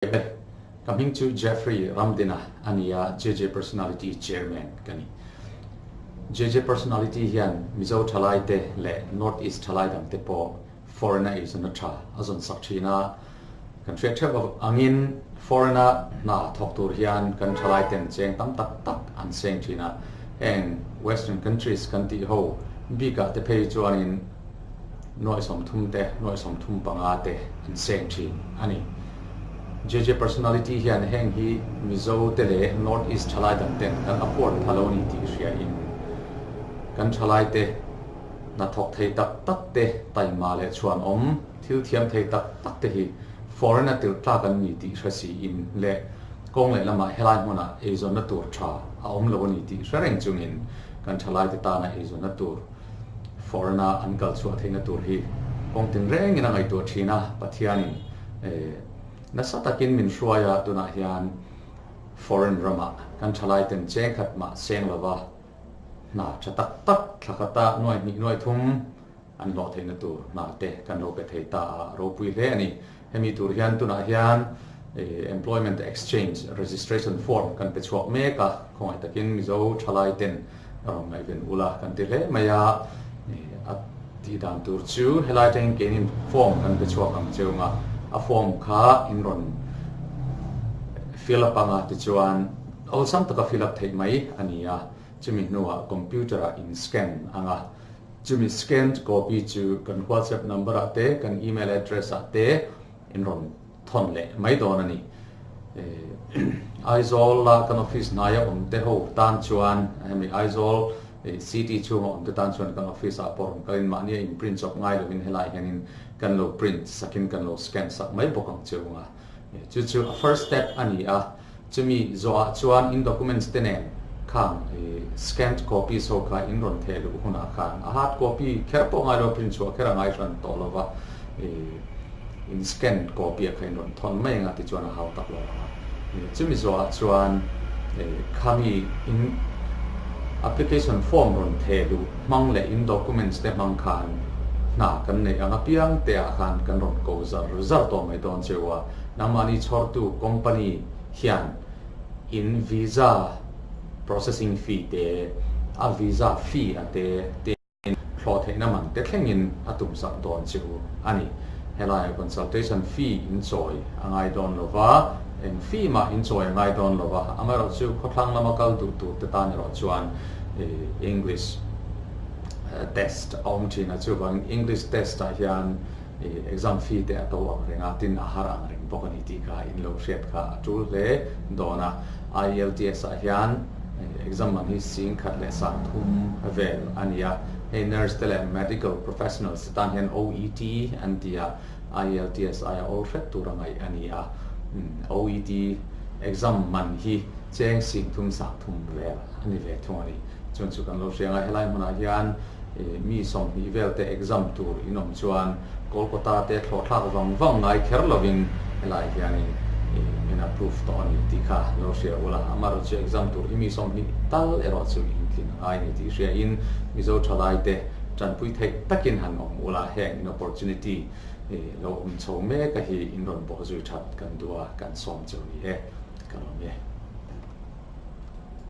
E, ka hming chu Jeffrey Ramdina a ni a, JJ Personality Chairman ka ni. JJ Personality hian Mizo thalaite leh North East thalai dangte pawh foreign a eizawnna tha a zawn sak thin a. Kan hriat theuh angin foreign a hna thawk tur hian kan thalaiten cheng tam tak tak an seng thin a. Heng Western countries kan tih ho bikah te phei chuanin nuaih 30 te, nuaih 35 te an seng thin a ni. JJ Personality hian heng hi Mizo te leh North East thalai dang ten kan afford pha lo ni tih hria in kan thalai te hnathawk thei tak tak te, taima leh chhuanawm thil thiam thei tak tak te hi foreign a tirh tlak an ni tih hre si in leh kawng leh lamah helai hmunah eizawnna tur tha a awm lo a ni tih hre reng chungin kan thalai te tana eizawnna tur Foreign-a an kal chhuah theihna tur hi kawng tinrengin a ngaihtuah thin a, Pathianin nasa takin min hruai a, tunah hian foreign ramah kan thalaiten cheng khat mah seng lova hna tha tak tak thla khata nuai hnih nuai thum an hlawh theihna tur hna te kan lo pe thei ta a, ropui hle a ni. Hemi tur hian tunah hian Employment Exchange Registration Form kan pe chhuak mek a, khawngaih takin Mizo thalaiten rawn ngaihven ula kan ti hle mai a, a tih dan tur chu helai atangin keinin form kan pe chhuak ang cheu nga, a form kha in rawn fill up anga tichuan awlsam taka fill up theih mai a ni a, chumi hnuah computer ah in scan anga. Chumi scanned copy chu kan WhatsApp number ah te, kan email address ah te in rawn thawn leh mai dawn a ni. Aizawl a kan office hnaia awm te ho tan chuan hemi Aizawl city chhunga awm te tan chuan kan office ah pawh rawn kalin mahni a in print chawp ngai lovin helai hianin kan lo print sakin kan lo scan sak mai bawk ang cheu nga. Chu chu a first step a ni a. Chumi zawhah chuan in documents te nen khang scanned copies ho kha in rawn theh luh hunah khan a hard copy kher pawh ngai lo, print chhuah kher a ngai hran tawh lo va, in scanned copy ah kha in rawn thawn mai anga tichuan a hau tak lo ang a. Chumi zawhah chuan khami in application form rawn theh luh hmang leh in documents te hmang khan hna kan neih ang apiang te ah khan kan rawn ko zar zar tawh mai dawn cheu a. Nangmahni chhawrtu company hian in visa processing fee te, a visa fee a te tein hlawh theihna man te thlengin a tum sak dawn che u a ni. Helaiah consultation fee in chawi a ngai dawn lo va, eng fee mah in chawi a ngai dawn lo va, amaherawhchu khawthlang lama kal duh tur te tan erawh chuan English test a awm thin a, chuvangin English test ah hian Exam fee te a to ang reng a, tin a har ang reng bawk a ni tih kha in lo hriat kha a tul hle dawn a. IELTS ah hian exam man hi 10,000 leh 3000 vel a ni a, hei nurse te leh medical professionals te tan hian OET an ti a, IELTS aia awl hret tur a ngaih a ni a. OET exam man hi cheng 30,000 30,000 vel a ni ve thung a ni. Chuan chu kan lo hria ang a, helai hmunah hian Mi 20 vel te exam tur in awm chuan Kolkata te thlawhthlak vang vang ngai kher lovin helai hianin min approve tawh a ni tih kha lo hria ula. Amaherawhchu exam tur hi mi 20 tal erawh chu in tlin a ngai ni tih hria in Mizo thalai te tanpui theih takin han awm ula, heng in opportunity lo awm chho mek a hi in rawn bawhzui that kan duh a, kan sawm cheu ni e. Ka lawm e.